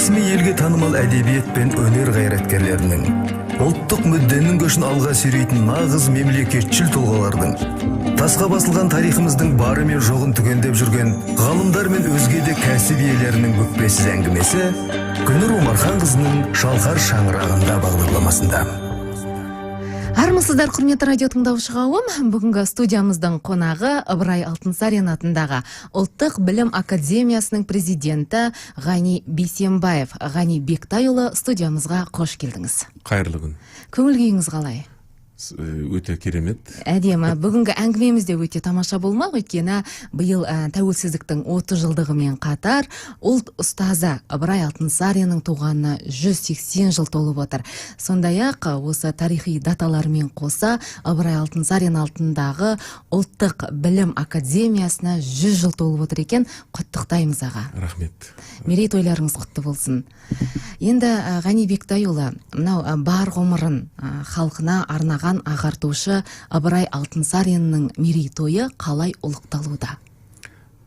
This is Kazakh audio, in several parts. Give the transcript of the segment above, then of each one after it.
Есімі елге танымал әдебиет пен өнер қайраткерлерінің, ұлттық мүдденің көшін алға сүйрейтін нағыз мемлекетшіл тұлғалардың, тасқа басылған тарихымыздың бары мен жоғын түгендеп жүрген ғалымдар мен өзге де кәсіп иелерінің бүкпесіз әңгімесі Гүлнұр Омарханқызының «Шалқар шаңырағында» бағдарламасында. Армысыздар, құрметті радио тыңдаушы қауым! Бүгінгі студиямыздың қонағы – Ыбырай Алтынсарин атындағы Ұлттық білім академиясының президенті Ғани Бейсенбаев. Ғани Бектайұлы, студиямызға қош келдіңіз! Қайырлы күн! Көңіл күйіңіз қалай? Өте керемет. Әдемі. Бүгінгі әңгімеміз де өте тамаша болмақ, өйткені биыл тәуелсіздіктің 30 жылдығымен қатар ұлт ұстазы Ыбырай Алтынсариннің туғанына 180 жыл толып отыр. Сондай ақ осы тарихи даталармен қоса Ыбырай Алтынсарин атындағы Ұлттық білім академиясына 100 жыл толып отыр екен. Құттықтаймыз, аға! Рахмет! Мерейтойларыңыз құтты болсын! Енді, Ғани Бектайұлы, мынау бар ғұмырын халқына арнаған ағартушы Ыбырай Алтынсариннің мерейтойы қалай ұлықталуда?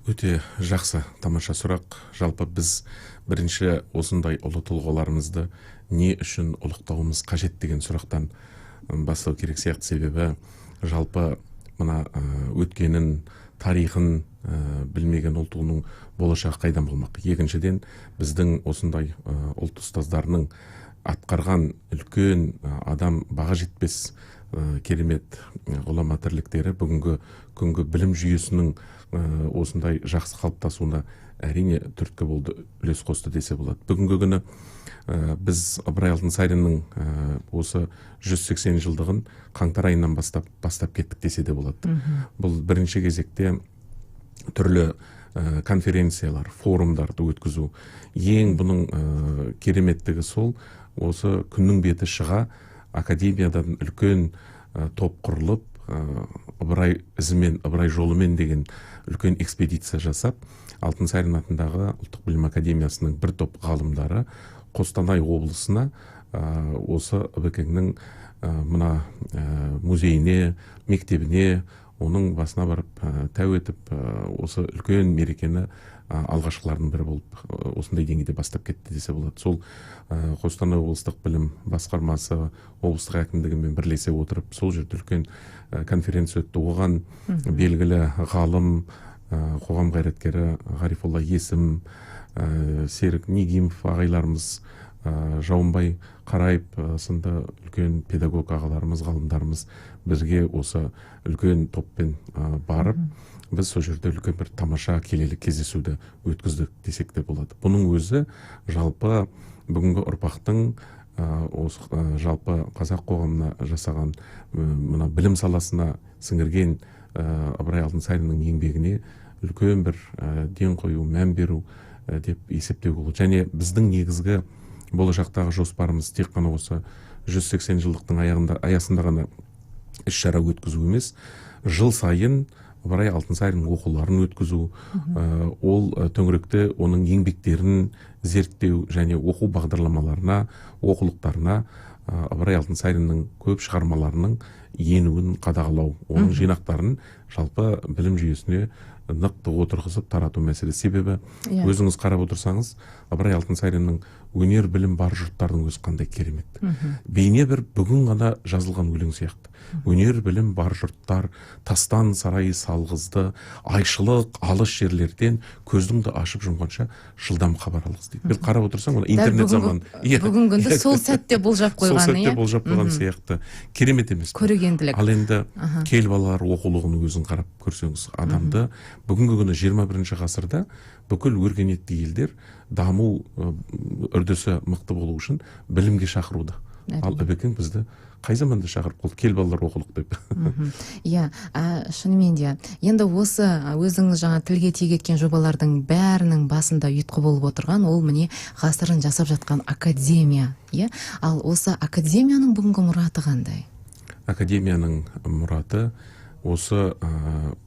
Өте жақсы, тамаша сұрақ. Жалпы, біз бірінші осындай ұлы тұлғаларымызды не үшін ұлықтауымыз қажет деген сұрақтан бастау керек сияқты. Себебі жалпы мына өткенін, тарихын білмеген ұлт, оның болашағы қайдан болмақ? Екіншіден, біздің осындай ұлт ұстаздарының атқарған үлкен, адам баға жетпес керемет ғұлама тірліктері бүгінгі күнгі білім жүйесінің осындай жақсы қалыптасуына, әрине, түрткі болды, үлес қосты десе болады. Бүгінгі күні біз Ыбырай Алтынсариннің осы 180 жылдығын қаңтар айынан бастап кеттік десе де болады. Бұл бірінші кезекте түрлі конференциялар, форумдарды өткізу. Ең бұның кереметтігі сол, осы күннің беті шыға академиядан үлкен топ құрылып, Ыбырай ізімен, Ыбырай жолымен деген үлкен экспедиция жасап, Алтынсарин атындағы Ұлттық білім академиясының бір топ ғалымдары Қостанай облысына, осы Ыбекеңнің мына музейіне, мектебіне, оның басына барып, тәу етіп, осы үлкен мерекені алғашқылардың бірі болып, осындай деңгейде бастап кетті десе болады. Сол Қостанай облыстық білім басқармасы, облыстық әкімдігімен бірлесе отырып, сол жерде үлкен конференция өтті. Оған белгілі ғалым, қоғам қайраткері Ғарифолла Есім, Серік Нигимов ағайларымыз, Жауынбай Қараев сынды үлкен педагог ағаларымыз, ғалымдарымыз бізге осы үлкен топпен барып, біз сол жерде үлкен бір тамаша келелі кездесуді өткіздік десек те болады. Бұның өзі жалпы бүгінгі ұрпақтың, осы жалпы қазақ қоғамына жасаған, мына білім саласына сіңірген Ыбырай Алтынсариннің еңбегіне үлкен бір ден қою, мән беру деп есептеуге болады. Және біздің негізгі болашақтағы жоспарымыз тек қана осы 180 жылдықтың аяғында, аясында ғана іс шара өткізу емес, жыл сайын Ыбырай Алтынсарин оқуларын өткізу, ол төңіректе оның еңбектерін зерттеу және оқу бағдарламаларына, оқулықтарына Ыбырай Алтынсариннің көп шығармаларының енуін қадағалау, оның жинақтарын жалпы білім жүйесіне нық отырғызып тарату мәселесі. Себебі өзіңіз қарап отырсаңыз, Ыбырай Алтынсариннің «Өнер білім бар жұрттардың» өзі қандай керемет, бейне бір бүгін ғана жазылған өлең сияқты. «Өнер білім бар жұрттар тастан сарай салғызды, айшылық алыс жерлерден көзіңді ашып жұмғанша жылдам хабар алғызды», – дейді. Бір қарап отырсаң, оны Дәл интернет заман. Бүгінгі күнді сол сәтте болжап Сол қойған. сәтте болжап қойған сияқты. Керемет емес пе? Көрегенділік. Ал енді «Кел, балалар» оқулығының өзін қарап көрсеңіз, адамды бүгінгі күні, 21 ғасырда бүкіл өркениетті елдер даму үрдісі мықты болу үшін білімге шақыруда. Ал Ыбекең бізді қай заманда шақырып қалды «Кел, балалар, оқулық» деп? Иә, шынымен де. Енді осы өзіңіз жаңа тілге тиек еткен жобалардың бәрінің басында ұйытқы болып отырған ол, міне, ғасырын жасап жатқан академия, иә. Ал осы академияның бүгінгі мұраты қандай? Академияның мұраты Осы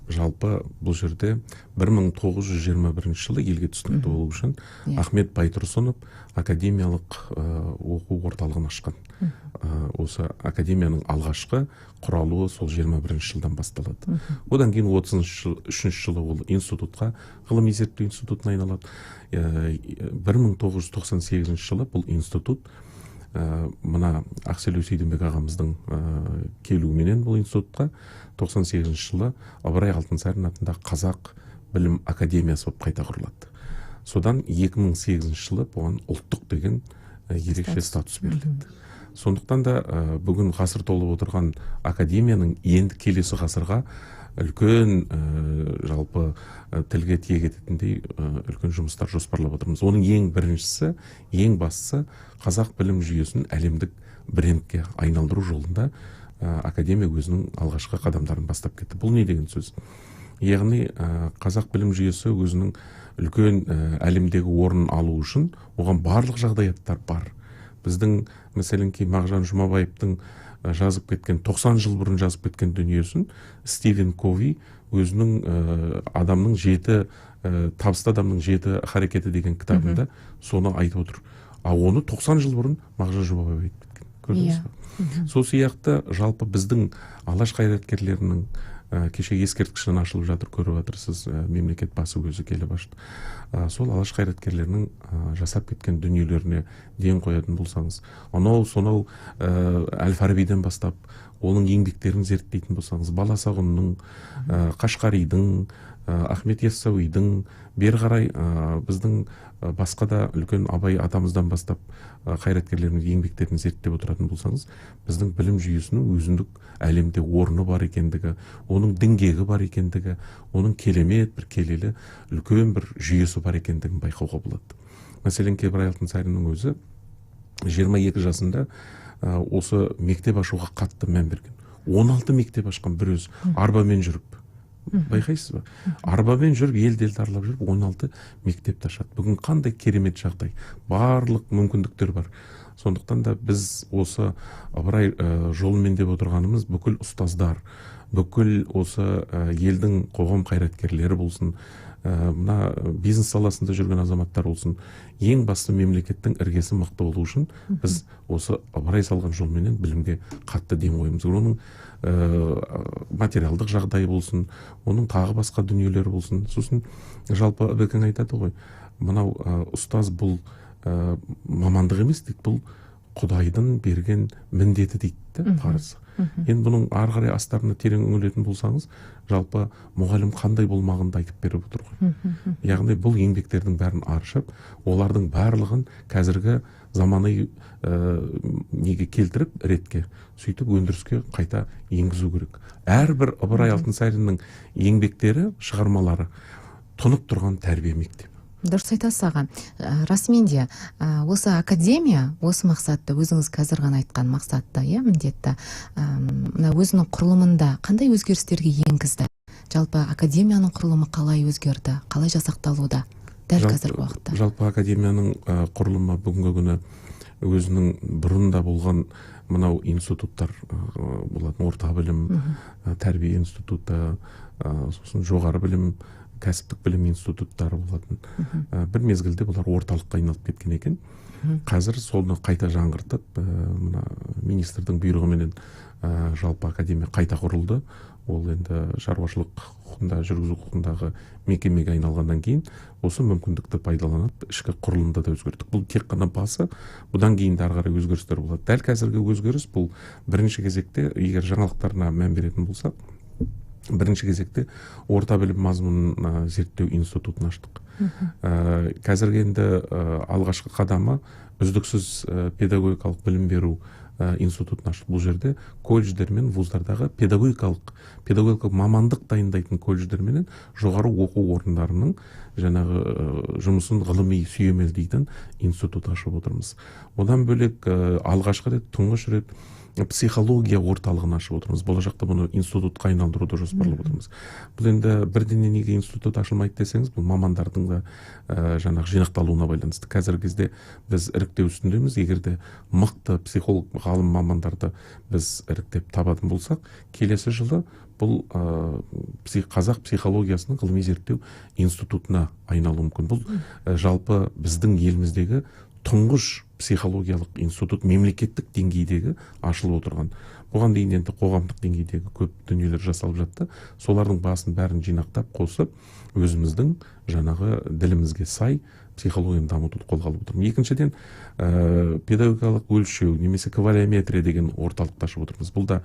жалпы бұл жерде 1921 жылы елге түсінікті болу үшін Ахмет Байтұрсынов академиялық оқу орталығын ашқан. Осы академияның алғашқы құралуы сол 21 жылдан басталады. Одан кейін 33 жылы ол институтқа, ғылыми зерттеу институтына айналады. 1998 жылы бұл институт мына Ақселеу Сейдімбек ағамыздың келуіменен бұл институтқа 98 жылы Ыбырай Алтынсарин атындағы Қазақ білім академиясы болып қайта құрылады. Содан 2008 жылы бұған ұлттық деген ерекше статус беріледі. Сондықтан да бүгін ғасыр толып отырған академияның енді келесі ғасырға үлкен жалпы тілге тиек ететіндей үлкен жұмыстар жоспарлап отырмыз. Оның ең біріншісі, ең бастысы қазақ білім жүйесін әлемдік брендке айналдыру жолында академия өзінің алғашқы қадамдарын бастап кетті. Бұл не деген сөз? Яғни қазақ білім жүйесі өзінің үлкен әлемдегі орнын алу үшін оған барлық жағдаяттар бар. Біздің мәселен Мағжан Жұмабаевтың жазып кеткен 90 жыл бұрын жазып кеткен дүниесін Стивен Кови өзінің адамның жеті табысты адамның жеті харекеті деген кітабында соны айтып отыр. А оны 90 жыл бұрын Мағжан Жұмабаев айтып кеткен. Көрдіңіз бе? Сол сияқты жалпы біздің алаш қайраткерлерінің кеше ескерткішін ашылып жатыр, көріп жатырсыз, мемлекет басы өзі келіп ашты. Сол алаш қайраткерлерінің жасап кеткен дүниелеріне ден қоятын болсаңыз, анау сонау Әл-Фарабиден бастап оның еңбектерін зерттейтін болсаңыз, Баласағұнның, Қашқаридың, Ахмет Яссауидің, бері қарай біздің басқа да үлкен Абай атамыздан бастап қайраткерлердің еңбектерін зерттеп отыратын болсаңыз, біздің білім жүйесінің өзіндік әлемде орны бар екендігі, оның діңгегі бар екендігі, оның келемет бір келелі үлкен бір жүйесі бар екендігін байқауға болады. Мәселен, Ыбырай Алтынсариннің өзі 22 жасында осы мектеп ашуға қатты мән берген. 16 мектеп ашқан бір өзі арбамен жүріп. Байқайсыз ба? Арбамен жүріп, елді аралап жүріп, 16 мектепті ашады. Бүгін қандай керемет жағдай, барлық мүмкіндіктер бар. Сондықтан да біз осы Ыбырай жолымен деп отырғанымыз бүкіл ұстаздар, бүкіл осы елдің қоғам қайраткерлері болсын, мына бизнес саласында жүрген азаматтар болсын, ең басты мемлекеттің іргесі мықты болу үшін біз осы Ыбырай салған жолменен білімге қатты дем қоюымыз керек. Оның материалдық жағдайы болсын, оның тағы басқа дүниелері болсын. Сосын жалпы Әбекең айтады ғой, мынау ұстаз бұл мамандық емес дейді, бұл Құдайдың берген міндеті дейді, парызы. Енді бұның ары қарай астарына терең үңілетін болсаңыз, жалпы мұғалім қандай болмағын да айтып беріп отыр ғой. Яғни бұл еңбектердің бәрін аршып, олардың барлығын қазіргі заманауи неге келтіріп, ретке, сөйтіп өндіріске қайта енгізу керек. Әрбір Ыбырай Алтынсариннің еңбектері, шығармалары тұнып тұрған тәрбие мектебі. Дұрыс айтасыз аға. Расымен де осы академия осы мақсатты, өзіңіз қазір ғана айтқан мақсатты, міндетті, мына өзінің құрылымында қандай өзгерістерге енгізді? Жалпы академияның құрылымы қалай өзгерді, қалай жасақталуда дәл қазіргі уақытта? Жалпы академияның құрылымы бүгінгі күні өзінің бұрында болған мынау институттар болатын, орта білім, тәрбие институты, сосын жоғары білім, кәсіптік білім институттары болатын. Бір мезгілде бұлар орталыққа айналып кеткен екен. Қазір соны қайта жаңғыртып, мына министрдің бұйрығыменен жалпы академия қайта құрылды. Ол енді шаруашылық құқығында, жүргізу құқығындағы мекемеге айналғаннан кейін осы мүмкіндікті пайдаланып, ішкі құрылымды да өзгерттік. Бұл тек қана басы, бұдан кейін де ары қарай өзгерістер болады. Дәл қазіргі өзгеріс бұл бірінші кезекте, егер жаңалықтарына мән беретін болсақ, бірінші кезекте орта білім мазмұнын зерттеу институтын аштық. Қазіргі енді алғашқы қадамы үздіксіз педагогикалық білім беру институтын аштық. Бұл жерде колледждер мен вуздардағы педагогикалық мамандық дайындайтын колледждер менен жоғары оқу орындарының жаңағы жұмысын ғылыми сүйемелдейтін институт ашып отырмыз. Одан бөлек алғашқы рет, тұңғыш рет психология орталығын ашып отырмыз. Болашақта бұны институтқа айналдыруды жоспарлап отырмыз. Бұл енді бірден неге институт ашылмайды десеңіз, бұл мамандардың да жаңағы жинақталуына байланысты. Қазіргі кезде біз іріктеу үстіндеміз. Егер де мықты психолог ғалым мамандарды біз іріктеп табатын болсақ, келесі жылы Бұл қазақ психологиясының ғылыми зерттеу институтына айналуы мүмкін. Бұл жалпы біздің еліміздегі тұңғыш психологиялық институт мемлекеттік деңгейдегі ашылып отырған. Бұған дейін енді қоғамдық деңгейдегі көп дүниелер жасалып жатты. Солардың басын бәрін жинақтап қосып, өзіміздің жаңағы ділімізге сай психологияны дамытуды қолға алып отырмыз. Екіншіден, педагогикалық өлшеу немесе квалиометрия деген орталықты ашып отырмыз. Бұл да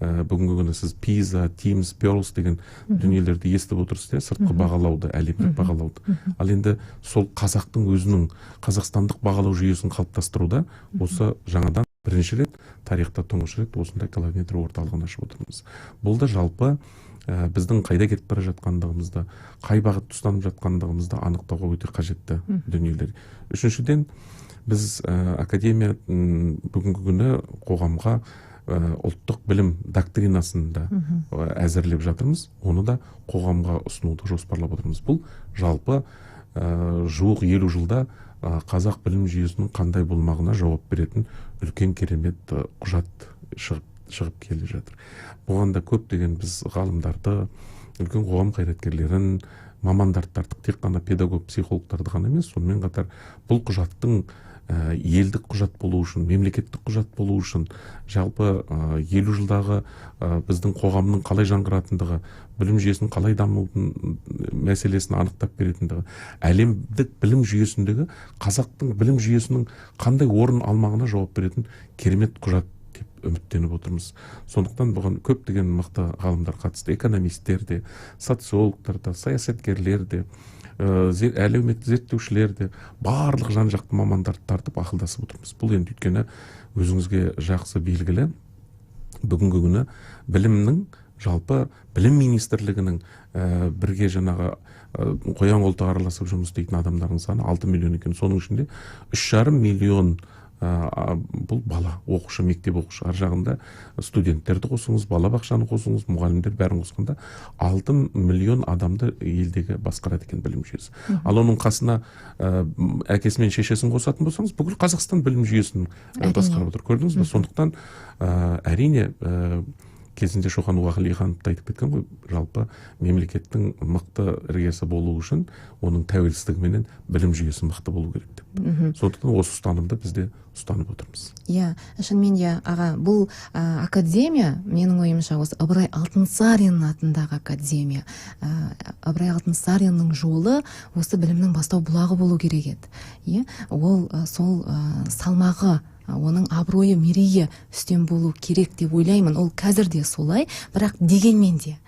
бүгінгі күні сіз PISA, TIMSS, PIRLS деген дүниелерді естіп отырсыз, сыртқы бағалауды, әлемдік бағалауды. Ал енді сол қазақтың өзінің қазақстандық бағалау жүйесін қалыптастыруда осы жаңадан бірінші рет, тарихта тұңғыш рет осындай квалиометрия орталығын ашып отырмыз. Бұл да жалпы біздің қайда кетіп бара жатқандығымызды, қай бағытты ұстанып жатқандығымызды анықтауға өте қажетті дүниелер. Үшіншіден, біз академия бүгінгі күні қоғамға ұлттық білім доктринасын да әзірлеп жатырмыз. Оны да қоғамға ұсынуды жоспарлап отырмыз. Бұл жалпы жуық 50 жылда қазақ білім жүйесінің қандай болмағына жауап беретін үлкен керемет құжат шығып келе жатыр. Бұған да көптеген біз ғалымдарды, үлкен қоғам қайраткерлерін, мамандарды тарттық. Тек қана педагог, психологтарды ғана емес, сонымен қатар бұл құжаттың елдік құжат болу үшін, мемлекеттік құжат болу үшін, жалпы 50 жылдағы біздің қоғамның қалай жаңғыратындығы, білім жүйесінің қалай дамудың мәселесін анықтап беретіндігі, әлемдік білім жүйесіндегі қазақтың білім жүйесінің қандай орын алмағына жауап беретін керемет құжат деп үміттеніп отырмыз. Сондықтан бұған көптеген мықты ғалымдар қатысты, экономистер де, социологтар да, саясаткерлер де, әлеуметтік зерттеушілер де, барлық жан-жақты мамандарды тартып ақылдасып отырмыз. Бұл енді өйткені өзіңізге жақсы белгілі, бүгінгі күні білімнің, жалпы білім министрлігінің бірге жаңағы қоян қолтық араласып жұмыс істейтін адамдардың саны 6 миллион екен. Соның ішінде 3,5 миллион бұл бала, оқушы, мектеп оқушы. Ар жағында студенттерді қосыңыз, балабақшаны қосыңыз, мұғалімдер бәрін қосқанда 6 миллион адамды елдегі басқарады екен білім жүйесі. Ал оның қасына әкесі мен шешесін қосатын болсаңыз, бүкіл Қазақстан білім жүйесін басқарып отыр. Көрдіңіз бе? Сондықтан әрине кезінде Шоқан Уәлиханов та айтып кеткен ғой, жалпы мемлекеттің мықты іргесі болу үшін оның тәуелсіздігіменен білім жүйесі мықты болу керек деп. Сондықтан осы ұстанымды біз де ұстанып отырмыз. Иә, шынымен де, аға, бұл академия, менің ойымша, осы Ыбырай Алтынсарин атындағы академия. Ыбырай Алтынсариннің жолы осы білімнің бастау бұлағы болу керек еді. Иә, ол сол салмағы, оның абыройы, мерейі үстем болу керек деп ойлаймын. Ол қазір де солай, бірақ дегенмен де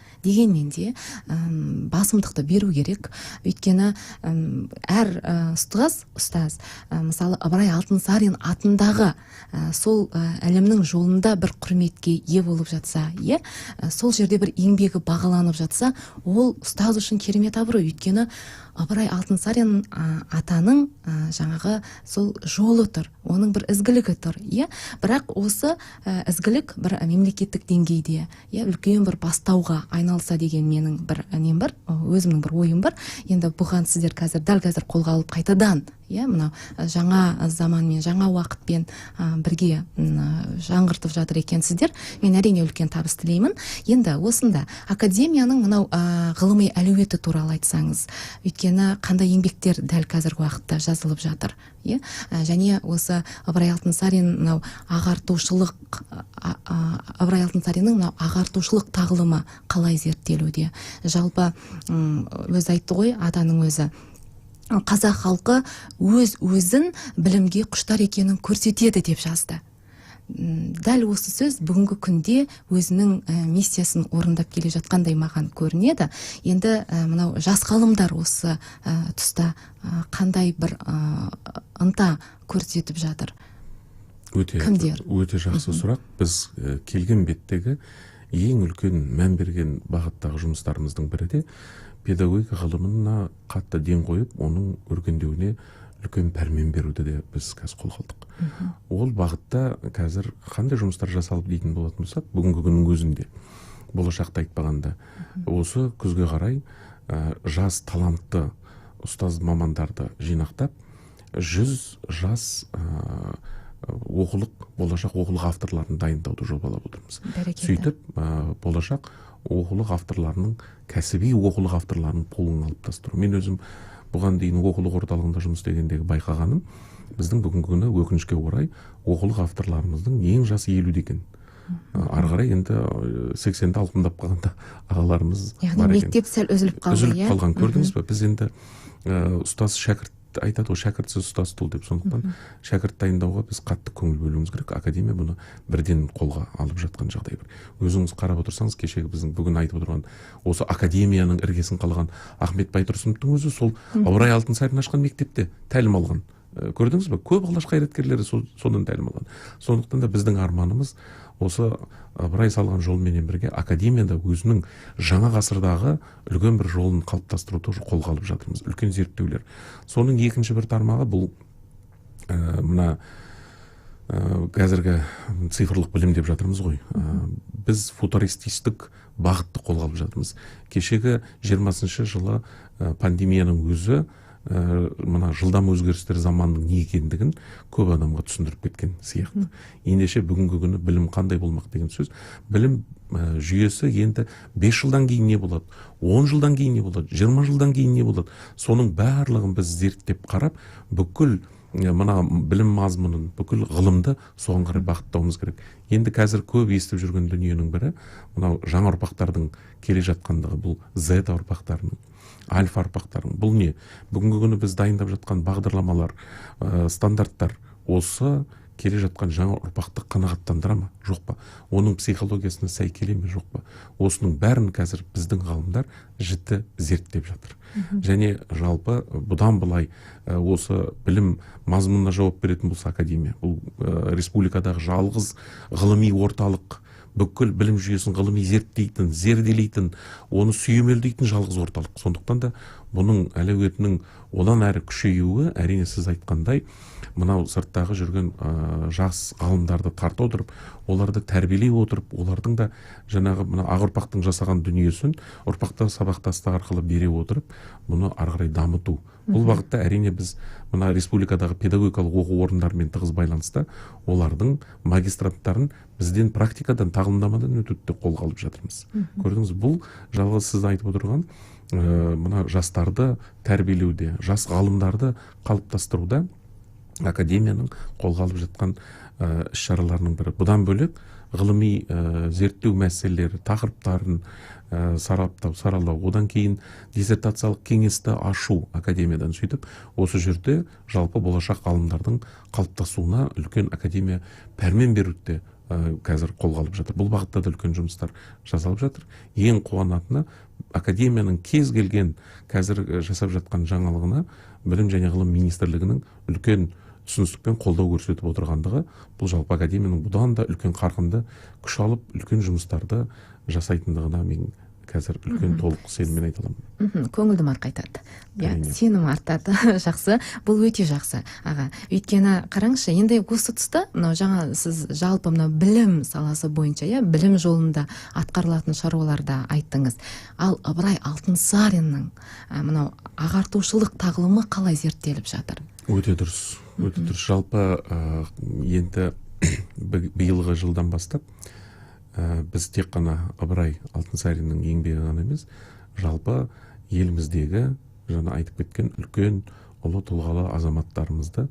басымдықты беру керек. Өйткені әр ұстаз, мысалы, Ыбырай Алтынсарин атындағы сол ілімнің жолында бір құрметке ие болып жатса, сол жерде бір еңбегі бағаланып жатса, ол ұстаз үшін керемет абырой. Өйткені Ыбырай Алтынсарин атаның жаңағы сол жолы тұр, оның бір ізгілігі тұр, иә. Бірақ осы ізгілік бір мемлекеттік деңгейде, иә, үлкен бір бастауға айналса деген менің бір нем бар, өзімнің бір ойым бар. Енді бұған сіздер қазір дәл қазір қолға алып қайтадан, иә, мынау жаңа заманмен, жаңа уақытпен бірге жаңғыртып жатыр екенсіздер. Мен әрине үлкен табыс тілеймін. Енді осында академияның мынау ғылыми әлеуеті туралы айтсаңыз, өйткені қандай еңбектер дәл қазіргі уақытта жазылып жатыр, иә? Және осы Ыбырай Алтынсарин мынау ағартушылық, Ыбырай Алтынсариннің мынау ағартушылық тағылымы қалай зерттелуде? Жалпы өзі айтты ғой, атаның өзі, қазақ халқы өз өзін білімге құштар екенін көрсетеді деп жазды. Дәл осы сөз бүгінгі күнде өзінің миссиясын орындап келе жатқандай маған көрінеді. Енді мынау жас ғалымдар осы тұста қандай бір ынта көрсетіп жатыр? Кімдер? Өте жақсы сұрақ. Біз келген беттегі ең үлкен мән берген бағыттағы жұмыстарымыздың бірі де педагогика ғылымына қатты ден қойып, оның өркендеуіне үлкен пәрмен беруді де біз қазір қолға алдық. Ол бағытта қазір қандай жұмыстар жасалып дейтін болатын болсақ, бүгінгі күннің өзінде, болашақта айтпағанда, осы күзге қарай жас талантты ұстаз мамандарды жинақтап, 100 жас оқулық, болашақ оқулық авторларын дайындауды жобалап отырмыз. Сөйтіп, болашақ оқулық авторларының, кәсіби оқулық авторларының пулын қалыптастыру. Мен өзім бұған дейін оқулық орталығында жұмыс істегендегі байқағаным, біздің бүгінгі күні өкінішке орай оқулық авторларымыздың ең жасы 50-де екен. Ары қарай енді 80-ді алқымдап қалғанда ағаларымыз бар екен. Яғни мектеп сәл үзіліп қалды, үзіліп қалған, көрдіңіз бе? Біз енді ұстаз шәкірт айтады ғой, шәкіртсіз ұстаз тұл деп. Сондықтан шәкірт дайындауға біз қатты көңіл бөлуіміз керек. Академия бұны бірден қолға алып жатқан жағдай бар. Өзіңіз қарап отырсаңыз, кешегі біздің бүгін айтып отырған осы академияның іргесін қалаған Ахмет Байтұрсыновтың өзі сол Ыбырай Алтынсарин ашқан мектепте тәлім алған. Көрдіңіз бе? Көп алаш қайраткерлері содан тәлім алған. Сондықтан да біздің арманымыз осы Ыбырай салған жолменен бірге академияда өзінің жаңа ғасырдағы үлкен бір жолын қалыптастыруды қолға алып жатырмыз. Үлкен зерттеулер. Соның екінші бір тармағы бұл мына қазіргі цифрлық білім деп жатырмыз ғой. Біз футуристік бағытты қолға алып жатырмыз. Кешегі 20-шы жылы пандемияның өзі мына жылдам өзгерістер заманның не екендігін көп адамға түсіндіріп кеткен сияқты. Ендеше бүгінгі күні білім қандай болмақ деген сөз. Білім жүйесі енді 5 жылдан кейін не болады, 10 жылдан кейін не болады, 20 жылдан кейін не болады, соның барлығын біз зерттеп қарап, бүкіл мына білім мазмұнын, бүкіл ғылымды соған қарай бағыттауымыз керек. Енді қазір көп естіп жүрген дүниенің бірі мынау жаңа ұрпақтардың келе жатқандығы, бұл Z ұрпақтарының, альфа ұрпақтарының. Бұл не? Бүгінгі күні біз дайындап жатқан бағдарламалар, стандарттар осы келе жатқан жаңа ұрпақты қанағаттандыра ма, жоқ па? Оның психологиясына сай келе ме, жоқ па? Осының бәрін қазір біздің ғалымдар жіті зерттеп жатыр. Және жалпы бұдан былай осы білім мазмұнына жауап беретін болса академия, бұл республикадағы жалғыз ғылыми орталық, бүкіл білім жүйесін ғылыми зерттейтін, зерделейтін, оны сүйемелдейтін жалғыз орталық. Сондықтан да бұның әлеуетінің одан әрі күшеюі, әрине сіз айтқандай, мынау сырттағы жүрген жас ғалымдарды тарта отырып, оларды тәрбиелей отырып, олардың да жаңағы мына ақ ұрпақтың жасаған дүниесін ұрпақтар сабақтастығы арқылы бере отырып, бұны ары қарай дамыту. Бұл бағытта әрине біз мына республикадағы педагогикалық оқу орындарымен тығыз байланыста олардың магистранттарын бізден практикадан, тағылымдамадан өтуді қолға алып жатырмыз. Көрдіңіз, бұл жалғыз сіз айтып отырған мына жастарды тәрбиелеуде, жас ғалымдарды қалыптастыруда академияның қолға алып жатқан іс-шараларының бірі. Бұдан бөлек ғылыми зерттеу мәселелері, тақырыптарын сараптау, саралау, одан кейін диссертациялық кеңесті ашу академиядан, сөйтіп осы жерде жалпы болашақ ғалымдардың қалыптасуына үлкен академия пәрмен беруді қазір қолға алып жатыр. Бұл бағытта да үлкен жұмыстар жасалып жатыр. Ең қуанатыны, академияның кез келген қазір жасап жатқан жаңалығына Білім және ғылым министрлігінің үлкен түсіністікпен қолдау көрсетіп отырғандығы, бұл жалпы академияның бұдан да үлкен қарқынды күш алып, үлкен жұмыстарды жасайтындығына мен қазір үлкен толық сеніммен айта аламын. Көңілді марқайтады. Сенім артады. Жақсы. Бұл өте жақсы, аға. Өйткені қараңызшы, енді осы тұста мынау жаңа сіз жалпы мынау білім саласы бойынша, білім жолында атқарылатын шаруаларды айттыңыз. Ал Ыбырай Алтынсариннің мынау ағартушылық тағылымы қалай зерттеліп жатыр? Өте дұрыс. Өте дұрыс. Жалпы енді биылғы жылдан бастап біз тек қана Ыбырай Алтынсариннің еңбегі ғана емес, жалпы еліміздегі жаңа айтып кеткен үлкен ұлы тұлғалы азаматтарымызды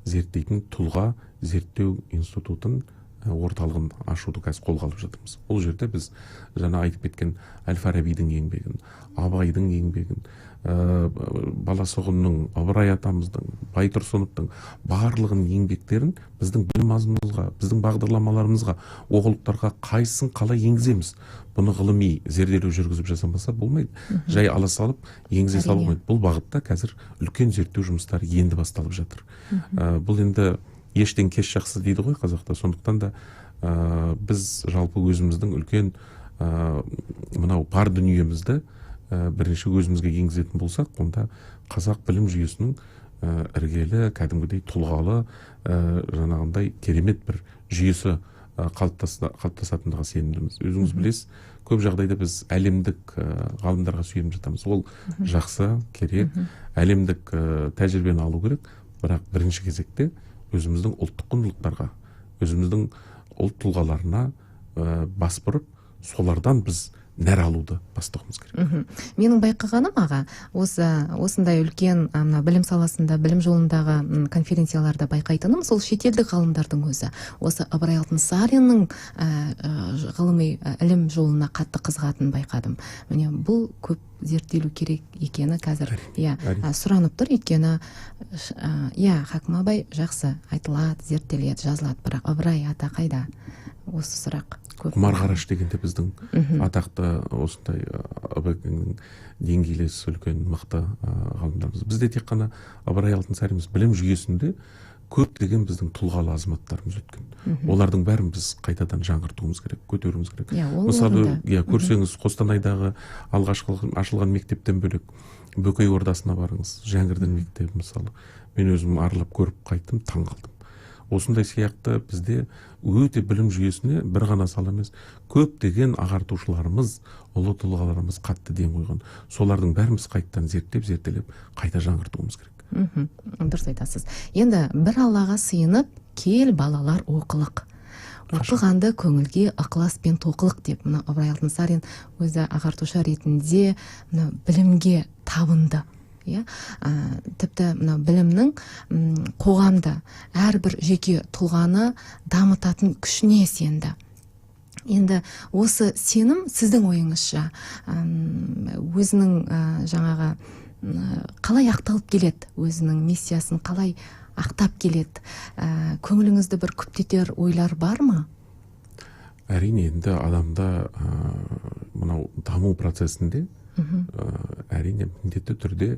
зерттейтін тұлға зерттеу институтын орталығын ашуды қазір қолға алып жатырмыз. Ол жерде біз жаңа айтып кеткен Әл-Фарабидің еңбегін, Абайдың еңбегін, Баласағұнның, Ыбырай атамыздың, Байтұрсыновтың барлығының еңбектерін біздің білім мазмұнымызға, біздің бағдарламаларымызға, оқулықтарға қайсысын қалай енгіземіз? Бұны ғылыми зерделеу жүргізіп жасамаса болмайды. Жай ала салып, енгізе салып болмайды. Бұл бағытта қазір үлкен зерттеу жұмыстары енді басталып жатыр. Бұл енді ештен кеш жақсы дейді ғой қазақта. Сондықтан да біз жалпы өзіміздің үлкен мынау бар дүниемізді бірінші өзімізге енгізетін болсақ, онда қазақ білім жүйесінің іргелі, кәдімгідей тұлғалы, жаңағындай керемет бір жүйесі қалыптасатындығына сенімдіміз. Өзіңіз білесіз, көп жағдайда біз әлемдік ғалымдарға сүйеніп жатамыз. Ол жақсы, керек, әлемдік тәжірибені алу керек, бірақ бірінші кезекте Өзіміздің ұлттық құндылықтарға, өзіміздің ұлт тұлғаларына бас бұрып, солардан біз нәр алуды бастауымыз керек. Менің байқағаным, аға, осындай үлкен мына білім саласында, білім жолындағы конференцияларда байқайтыным, сол шетелдік ғалымдардың өзі осы Ыбырай Алтынсариннің ғылыми ілім жолына қатты қызығатынын байқадым. Міне, бұл көп зерттелу керек екені қазір, иә, сұранып тұр, өйткені иә, Хакім Абай жақсы айтылады, зерттеледі, жазылады, бірақ Ыбырай ата қайда? Осы сұрақ көп. Құмар Қараш дегенде біздің атақты осындай Ыбекеңнің деңгейлес үлкен мықты ғалымдарымыз. Бізде тек қана Ыбырай Алтынсарин емес, білім жүйесінде көптеген біздің тұлғалы азаматтарымыз өткен. Олардың бәрін біз қайтадан жаңғыртуымыз керек, көтеруіміз керек. Мысалы, көрсеңіз, Қостанайдағы алғашқы ашылған мектептен бөлек Бөкей ордасына барыңыз, Жәңгірдің мектебі мысалы. Мен өзім аралап көріп қайттым, таң қалдым. Осындай сияқты бізде өте білім жүйесіне бір ғана сала емес, көптеген ағартушыларымыз, ұлы тұлғаларымыз қатты ден қойған. Солардың бәрін біз қайтадан зерттеп, зерделеп, қайта жаңғыртуымыз керек. Дұрыс айтасыз. Енді бір Аллаға сыйынып, кел балалар оқылық. Оқығанды көңілге ықылас пен тоқылық деп мына Ыбырай Алтынсарин өзі ағартушы ретінде мына білімге табынды. Иә, тіпті мына білімнің қоғамды, әрбір жеке тұлғаны дамытатын күшіне сенді. Енді осы сенім сіздің ойыңызша өзінің жаңағы қалай ақталып келеді, өзінің миссиясын қалай ақтап келеді? Көңіліңізді бір күптетер ойлар бар ма? Әрине, енді адамда мынау даму процесінде әрине міндетті түрде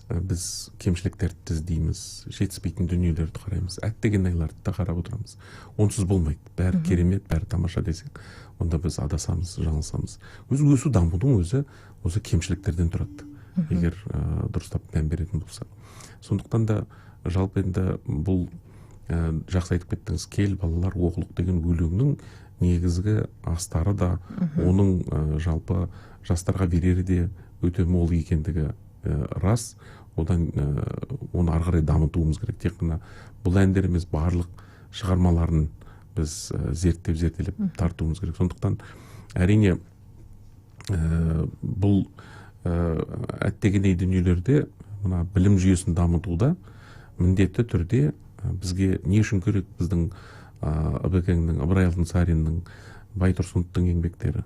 біз кемшіліктерді іздейміз, жетіспейтін дүниелерді қараймыз, әттеген-айларды да қарап отырамыз. Онсыз болмайды. Бәрі керемет, бәрі тамаша десек, онда біз адасамыз, жаңылысамыз. Өз өсу дамудың өзі осы кемшіліктерден тұрады, егер дұрыстап мән беретін болса. Сондықтан да жалпы енді бұл жақсы айтып кеттіңіз, кел балалар оқулық деген өлеңнің негізгі астары да, оның жалпы жастарға берері де өте мол екендігі рас. Одан оны ары қарай дамытуымыз керек. Тек қана бұл әндер емес, барлық шығармаларын біз зерттеп, зерделеп тартуымыз керек. Сондықтан әрине бұл әттегендей дүниелерде мына білім жүйесін дамытуда міндетті түрде бізге не үшін керек біздің Ыбекеңнің, Ыбырай Алтынсариннің, Байтұрсыновтың еңбектері?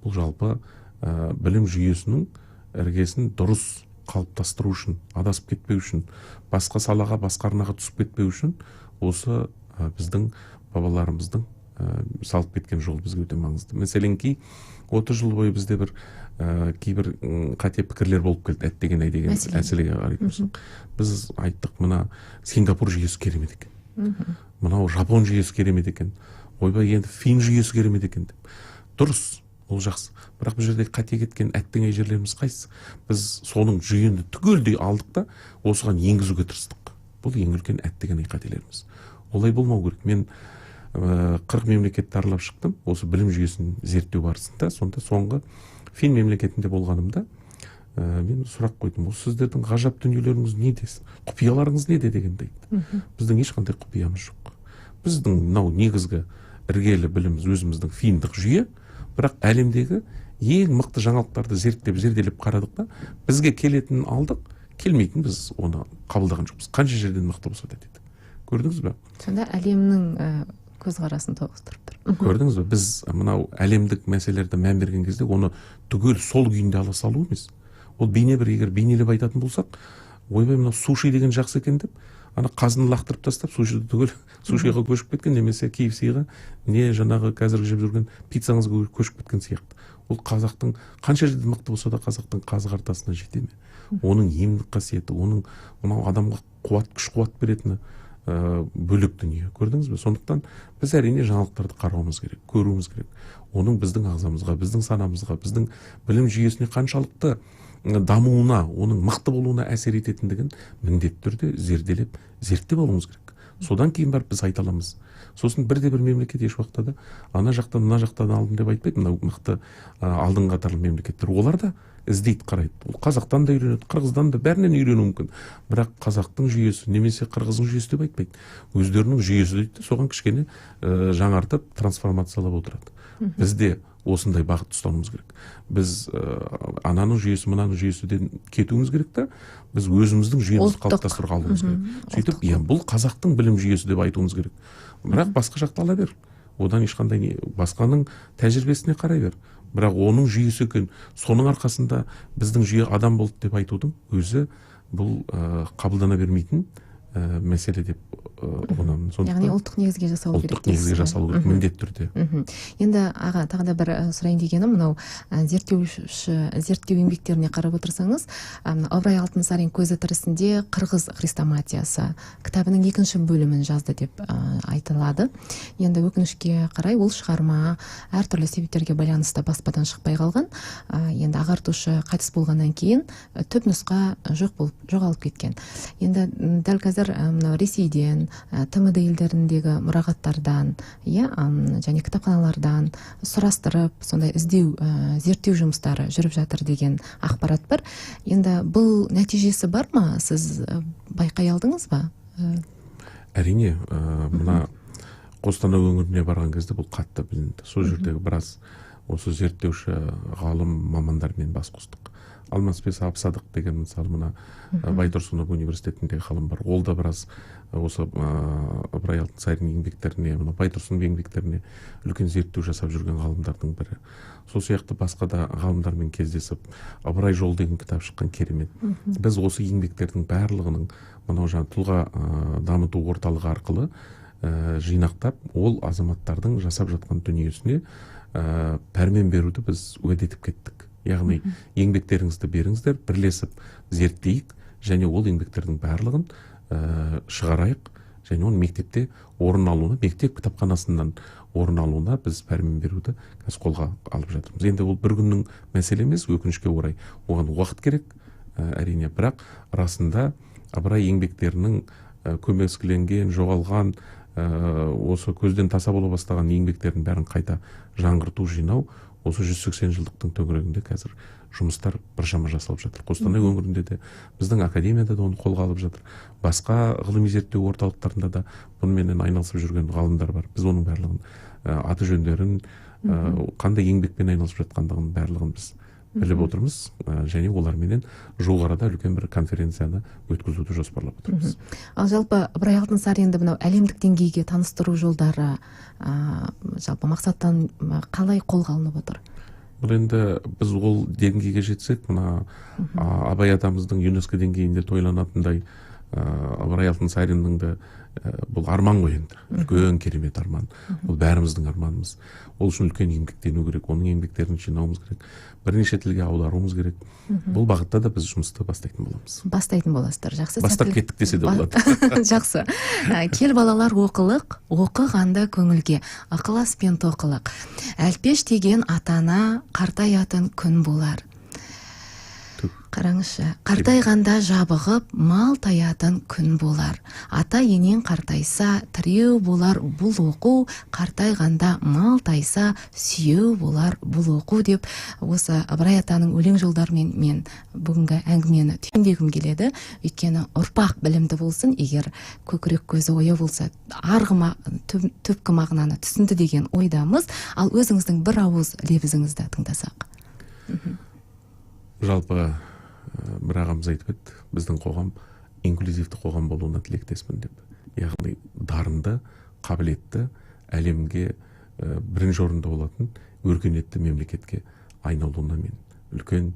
Бұл жалпы білім жүйесінің іргесін дұрыс қалыптастыру үшін, адасып кетпеу үшін, басқа салаға, басқа арнаға түсіп кетпеу үшін осы біздің бабаларымыздың салып кеткен жолы бізге өте маңызды. Мәселенки, 30 жыл бойы бізде бір кейбір қате пікірлер болып келді, әттеген-ай деген мәселеге қарайтын болсақ. Біз айттық, мына Сингапур жүйесі керемет екен, мынау жапон жүйесі керемет екен, ойбай енді фин жүйесі керемет екен деп. Дұрыс, ол жақсы. Бірақ бұл жерде қате кеткен әттеген-ай жерлеріміз қайсысы? Біз соның жүйені түгелдей алдық та осыған енгізуге тырыстық. Бұл ең үлкен әттеген-ай қателеріміз. Олай болмау керек. Мен 40 мемлекетті аралап шықтым осы білім жүйесін зерттеу барысында. Сонда соңғы фин мемлекетінде болғанымда мен сұрақ қойдым. Осы сіздердің ғажап дүниелеріңіз неде? Құпияларыңыз неде дегенді айтты. Біздің ешқандай құпиямыз жоқ. Біздің мынау негізгі іргелі біліміміз өзіміздің финдік жүйе, бірақ әлемдегі ең мықты жаңалықтарды зерттеп, зерделеп қарадық та, бізге келетінін алдық, келмейтін біз оны қабылдаған жоқпыз. Қанша жерден мықты болса да деді. Көрдіңіз бе? Сонда әлемнің көзқарасын тоғыстырып тұр. Көрдіңіз бе? Біз мынау әлемдік мәселелерді мән берген кезде оны түгел сол күйінде ала салу емес. Ол бейне бір, егер бейнелеп айтатын болсақ, ойбай мынау суши деген жақсы екен деп, ана қазыны лақтырып тастап, сушиді түгел сушиға көшіп кеткен, немесе KFC-ға, не жаңағы қазіргі жеп жүрген пиццаңызға көшіп кеткен сияқты. Ол қазақтың қанша жерде мықты болса да қазақтың қазы қартасына жете ме? Оның емдік қасиеті, оның мынау адамға қуат, күш қуат беретіні бөлек дүние. Көрдіңіз бе? Сондықтан біз әрине жаңалықтарды қарауымыз керек, көруіміз керек. Оның біздің ағзамызға, біздің санамызға, біздің білім жүйесіне қаншалықты дамуына, оның мықты болуына әсер ететіндігін міндетті түрде зерделеп, зерттеп алуымыз керек. Содан кейін барып біз айта аламыз. Сосын бірде бір мемлекет еш уақытта да ана жақтан, мына жақтан алдым деп айтпайды. Мынау мықты, алдыңғы қатарлы мемлекеттер, олар да іздейді, қарайды. Ол қазақтан да үйренеді, қырғыздан да, бәрінен үйренуі мүмкін. Бірақ қазақтың жүйесі немесе қырғыздың жүйесі деп айтпайды, өздерінің жүйесі дейді де, соған кішкене жаңартып, трансформациялап отырады. Біз де осындай бағыт ұстануымыз керек. Біз ананың жүйесі, мынаның жүйесіден кетуіміз керек та, біз өзіміздің жүйемізді қалыптастыруға алуымыз керек. Сөйтіп, иә, бұл қазақтың білім жүйесі деп айтуымыз керек. Бірақ басқа жақты ала бер, одан ешқандай не, басқаның тәжірибесіне қарай бер, бірақ оның жүйесі екен, соның арқасында біздің жүйе адам болды деп айтудың өзі бұл қабылдана бермейтін мәселе деп ұғынамын. Яғни ұлттық негізге жасалу керек. Ұлттық негізге жасалу керек, міндетті түрде. Енді аға, тағы да бір сұрайын дегенім, мынау зерттеу еңбектеріне қарап отырсаңыз, Ыбырай Алтынсарин көзі тірісінде Қырғыз хрестоматиясы кітабының екінші бөлімін жазды деп айтылады. Енді өкінішке қарай ол шығарма әртүрлі себептерге байланысты баспадан шықпай қалған. Енді ағартушы қайтыс болғаннан кейін түп нұсқа жоқ болып жоғалып кеткен. Енді дәл қазір мынау Ресейден, ТМД елдеріндегі мұрағаттардан, иә, және кітапханалардан сұрастырып, сондай іздеу, зерттеу жұмыстары жүріп жатыр деген ақпарат бар. Енді бұл нәтижесі бар ма? Сіз байқай алдыңыз ба? Әрине, мына Қостанай өңіріне барған кезде бұл қатты білінді. Сол жердегі біраз осы зерттеуші ғалым мамандармен бас қостық. Алмасбек Абсадық деген, мысалы, мына Байтұрсынов университетіндегі ғалым бар. Ол да біраз осы Ыбырай Алтынсарин еңбектеріне, мына Байтұрсынов еңбектеріне үлкен зерттеу жасап жүрген ғалымдардың бірі. Сол сияқты басқа да ғалымдармен кездесіп, Ыбырай жолы деген кітап шыққан, керемет. Біз осы еңбектердің барлығының мынау жаңа тұлға дамыту орталығы арқылы жинақтап, ол азаматтардың жасап жатқан дүниесіне пәрмен беруді біз уәде етіп кеттік. Яғни еңбектеріңізді беріңіздер, бірлесіп зерттейік және ол еңбектердің барлығын шығарайық және оның мектепте орын алуына, мектеп кітапханасынан орын алуына біз пәрмен беруді қазір қолға алып жатырмыз. Енді ол бір күннің мәселе емес, өкінішке орай оған уақыт керек, әрине, бірақ расында Ыбырай еңбектерінің көмескіленген, жоғалған, осы көзден таса бола бастаған еңбектердің бәрін қайта жаңғырту, жинау осы 180 жылдықтың төңірегінде қазір жұмыстар біршама жасалып жатыр. Қостанай өңірінде де, біздің академияда да оны қолға алып жатыр. Басқа ғылыми зерттеу орталықтарында да бұныменен айналысып жүрген ғалымдар бар. Біз оның барлығын, аты жөндерін, қандай еңбекпен айналысып жатқандығын барлығын біз біліп отырмыз және оларменен жуық арада үлкен бір конференцияны өткізуді жоспарлап отырмыз. Ал жалпы Ыбырай Алтынсаринді мынау әлемдік деңгейге таныстыру жолдары, жалпы мақсаттан қалай қолға алынып отыр? Бұл енді біз ол деңгейге жетсек, мына Абай атамыздың ЮНЕСКО деңгейінде тойланатындай Ыбырай Алтынсариннің де бұл арман ғой енді, үлкен керемет арман. Ол бәріміздің арманымыз. Ол үшін үлкен еңбектену керек, оның еңбектерін жинауымыз керек, бірнеше тілге аударуымыз керек. Бұл бағытта да біз жұмысты бастайтын боламыз. Бастайтын боласыздар, жақсы. Бастап кеттік десе де болады. Жақсы. Кел балалар оқылық, оқығанда көңілге, ықылас пен тоқылық. Әлпеш деген атана қартаятын күн болар. Қараңызшы, қартайғанда жабығып, мал таятын күн болар. Ата енең қартайса, тіреу болар бұл оқу, қартайғанда мал тайса, сүйеу болар бұл оқу деп осы Ыбырай атаның өлең жолдарымен мен бүгінгі әңгімені түйіндегім келеді. Өйткені ұрпақ білімді болсын, егер көкірек көзі ояу болса, арғы түпкі мағынаны түсінді деген ойдамыз. Ал өзіңіздің бір ауыз лебізіңізді тыңдасақ. Жалпы бір ағамыз айтып еді, біздің қоғам инклюзивті қоғам болуына тілектеспін деп. Яғни дарынды, қабілетті, әлемге бірінші орында болатын өркениетті мемлекетке айналуына мен үлкен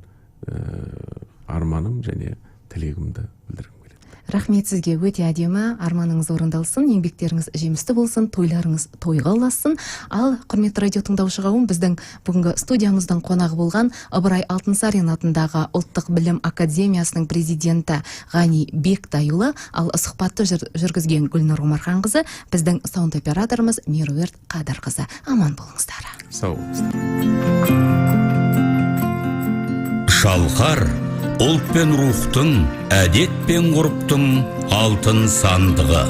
арманым және тілегімді білдіргім келеді. Рахмет сізге, өте әдемі, арманыңыз орындалсын, еңбектеріңіз жемісті болсын, тойларыңыз тойға ұлассын. Ал құрметті радио тыңдаушы қауым, біздің бүгінгі студиямыздың қонағы болған Ыбырай Алтынсарин атындағы Ұлттық білім академиясының президенті Ғани Бектайұлы, ал сұхбатты жүргізген Гүлнұр Омарханқызы, біздің саунд операторымыз Меруерт Қадырқызы. Аман болыңыздар. Сау болыңыздар. Шалқар ұлт пен рухтың, әдет пен ғұрыптың алтын сандығы.